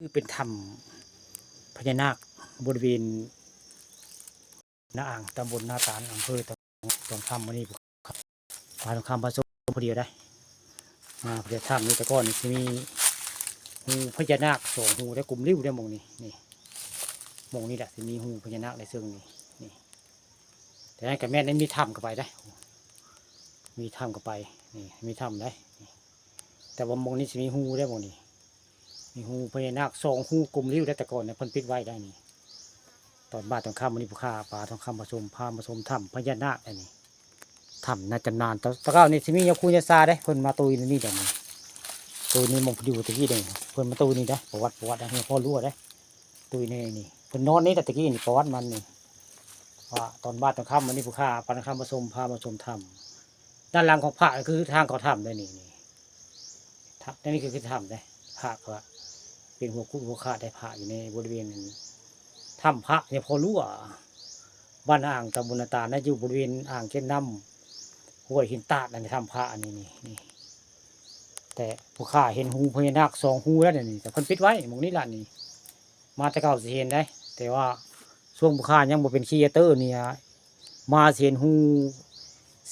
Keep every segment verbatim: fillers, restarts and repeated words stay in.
คือเป็นถ้ำพญานาคบริเวณนาอ่าง ตำบลนาตาล อำเภอตองคำ มื้อนี้ พาทองคำมาชมผู้เดียวได้ มาผู้เดียว ถ้ำนี้แต่ก่อนนี่สิมีฮูพญานาคสองฮูได้ กลมริ้วได้ หม่องนี้ นี่ หม่องนี้แหละสิมีฮูพญานาคได้ เซิ่งนี่ นี่ แต่นั้นก็แม่นได้มีถ้ำเข้าไปได้ มีถ้ำเข้าไป นี่ มีถ้ำได้ นี่ แต่ว่าหม่องนี้สิมีฮูได้ หม่องนี้ มีฮูพญานาคสองฮู กลมริ้วได้ แต่ก่อนเนี่ยเพิ่นปิดไว้ได้นี่ ตอนบ่ายตอนค่ำมื้อนี้ ผู้ข้าปาทองคำมาชม พามาชมถ้ำพญานาคได้นี่ ถ้ำในตำนาน แต่ แต่เก่านี่สิมียาคูยาซาเด้ เพิ่นมาตุยในนี่เด้นี่ ตุยในหม่องอยู่ตะกี้เด้ เพิ่นมาตุยนี่เด้ ประวัติ ประวัติอันนี้พอรู้เด้ ตุยในนี่ เพิ่นนอนนี่แต่ตะกี้นี่ ประวัติมันนี่ ว่าตอนบ่ายตอนค่ำมื้อนี้ ผู้ข้าปาทองคำมาชม พามาชมถ้ำ ด้านหลังของพระคือทางเข้าถ้ำได้นี่ นี่ ถ้ำ นี่คือถ้ำเด้ พระก็เป็นหัวคุดหัวขาดได้ พระอยู่ในบริเวณถ้ำพระเนี่ยพอรู้ว่า บ้านอ่าง ตำบลนาตาลนะ อยู่บริเวณอ่างเก็บน้ำห้วยหินตาดนั่น ถ้ำพระอันนี้นี่ นี่ แต่ผู้ข้าเห็นฮูพญานาคสองฮูแล้วนี่ แต่เพิ่นปิดไว้ หม่องนี้ล่ะนี่ มาแต่เก่าสิเห็นได้ แต่ว่าช่วงผู้ข้ายังบ่เป็นครีเอเตอร์เนี่ย มาสิเห็นฮู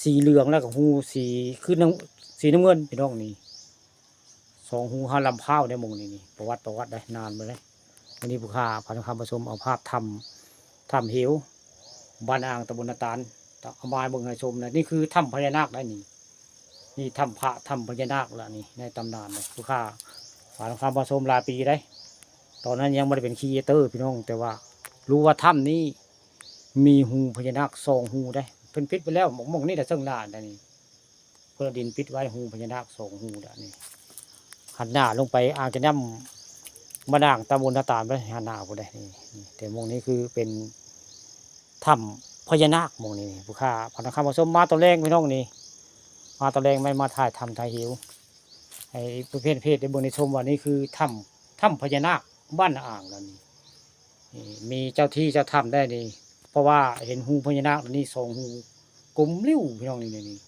สีเหลืองแล้วก็ฮูสี คือน้ำ สีน้ำเงิน พี่น้องนี่ สองฮู ห้าลำพร้าวได้ หม่องนี้นี่ ประวัติ ประวัติได้ นานมาแล้ว วันนี้ผู้ข้าพาทองคำมาชม เอาภาพถ้ำ ถ้ำเหว บ้านอ่าง ตำบลนาตาล เอามาให้เบิ่งให้ชมนะ นี่คือถ้ำพญานาคได้นี่ นี่ถ้ำพระ ถ้ำพญานาคละนี่ ในตำนานนะ ผู้ข้าปาทองคำมาชมหลายปีได้ ตอนนั้นยังบ่ได้เป็นครีเอเตอร์ พี่น้อง แต่ว่ารู้ว่าถ้ำนี้มีฮูพญานาคสองฮูได้ เพิ่นปิดไปแล้ว หม่อง หม่องนี้แหละ เซิ่งหน้าได้นี่ เพิ่นเอาดินปิดไว้ ฮูพญานาคสองฮูแล้วนี่ หันหน้าลงไปอ่างเก็บน้ำบ้านอ่าง ตำบลนาตาลไป หันหน้าพุ้นเด้ นี่ นี่ แต่หม่องนี้คือเป็นถ้ำพญานาค หม่องนี้นี่ ผู้ข้าพาทองคำมาชม มาตอนแลง พี่น้องนี่ มาตอนแลง ไม่มาถ่ายถ้ำถ่ายเหว ให้เพื่อนเพจได้เบิ่งได้ชมว่านี่คือถ้ำ ถ้ำพญานาคบ้านอ่างนั่นนี่ นี่มีเจ้าที่เจ้าถ้ำได้นี่ เพราะว่าเห็นฮูพญานาคนี่สองฮู กลมริ้ว พี่น้องนี่ นี่ นี่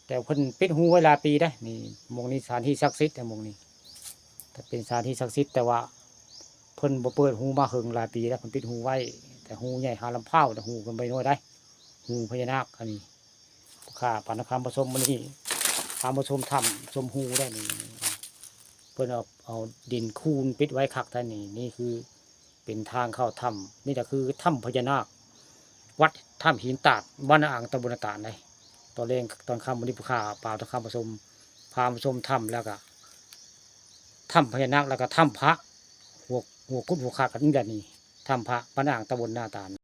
แต่เพิ่นปิดฮูไว้หลายปีได้นี่ หม่องนี้สถานที่ศักดิ์สิทธิ์นะ หม่องนี้ แต่เป็นสถานที่ศักดิ์สิทธิ์ แต่ว่าเพิ่นบ่เปิดฮูมาเฮิงหลายปีแล้ว เพิ่นปิดฮูไว้ แต่ฮูใหญ่ห้าลำพร้าว แต่ฮูเพิ่นบ่น้อยได้ ฮูพญานาคอันนี้ ข้าปาทองคำมาชมมื้อนี้ พามาชมถ้ำชมฮูได้นี่ เพิ่นเอา เอาดินคูนปิดไว้คักแท้นี่ นี่คือเป็นทางเข้าถ้ำ นี่ก็คือถ้ำพญานาค วัดถ้ำหินตาด บ้านนาอ่าง ตำบลนาตาลได้ ตอนแลงตอนค่ำมื้อนี้ ผู้ข้าปาทองคำมาชม พามาชมถ้ำ แล้วก็ถ้ำพญานาค แล้วก็ถ้ำพระ หัว หัวคุดหัวขาดกันนี่แหละนี่ ถ้ำพระบ้านนาอ่าง ตำบลนาตาล